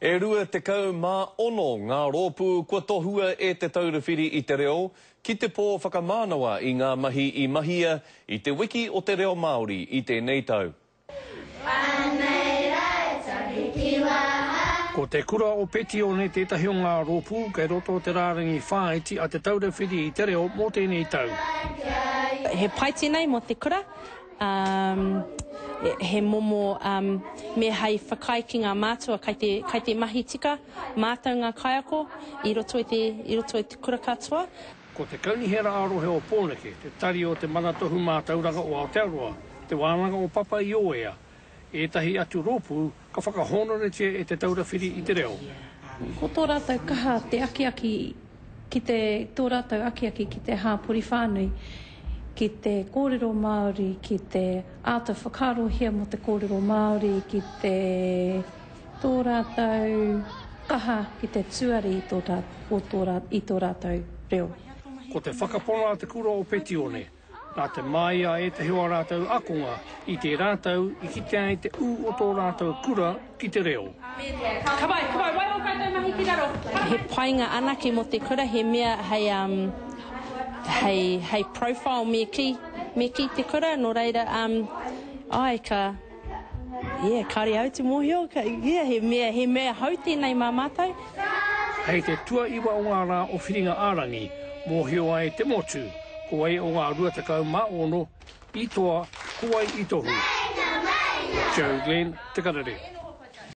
E 26 ngā rōpū kua tohua e Te Taura Whiri i te Reo ki te pō whakamānawa i ngā mahi i mahia i Te Wiki o te Reo Māori i tēnei tau. Anei rā e taki ki waha. Ko Te Kura o Petione tētahi o ngā rōpū kei roto o te rārangi whāiti a Te Taura Whiri i te Reo mō tēnei tau. He pai tēnei mō te kura, Um, he momo um, me hei whakaae ki ngā mātua kai te, kai te mahi tika mātou ngā kaiako i roto i te, i roto i te kura katoa. Ko te Kaunihera ā-Rohe o Pōneke, te Tari o Te Mana Tohu Mātauranga o Aotearoa, Te Wānanga o Papa i Ōea, ētahi atu rōpū ka whakahōnoretia e Te Taura Whiri i te Reo. Ko tō rātou kaha te akiaki ki te, tō rātou akiaki ki te hāpori whānui, ki te kōrero Māori, ki te āta whakaarohia mō te kōrero Māori, ki te, tō rātou kaha ki te tuari i tō, o tō, i tō rātou reo. Ko te whakapono a Te Kura o Petione, Nā te māia a ētahi o ā rātou akonga i tērā tau i kitea ai te ū o tō rātou kura ki te reo. Ka pai, ka pai, waiho koutou mahi ki raro. He painga anake mō te kura, he mea hei, um, hei, hei profile me kī, me kī te kura, nō reira, um, āe, ka, Yeah, kāore au te mōhio, yeah, he mea, he mea hou tēnei mā mātou. Hei te tuaiwa o ngā rā o Whiringa-ā-rangi, mōhio ai te motu, ko wai o ngā 26 i toa, ko wai i tohu. Joe Glenn, Te Karere.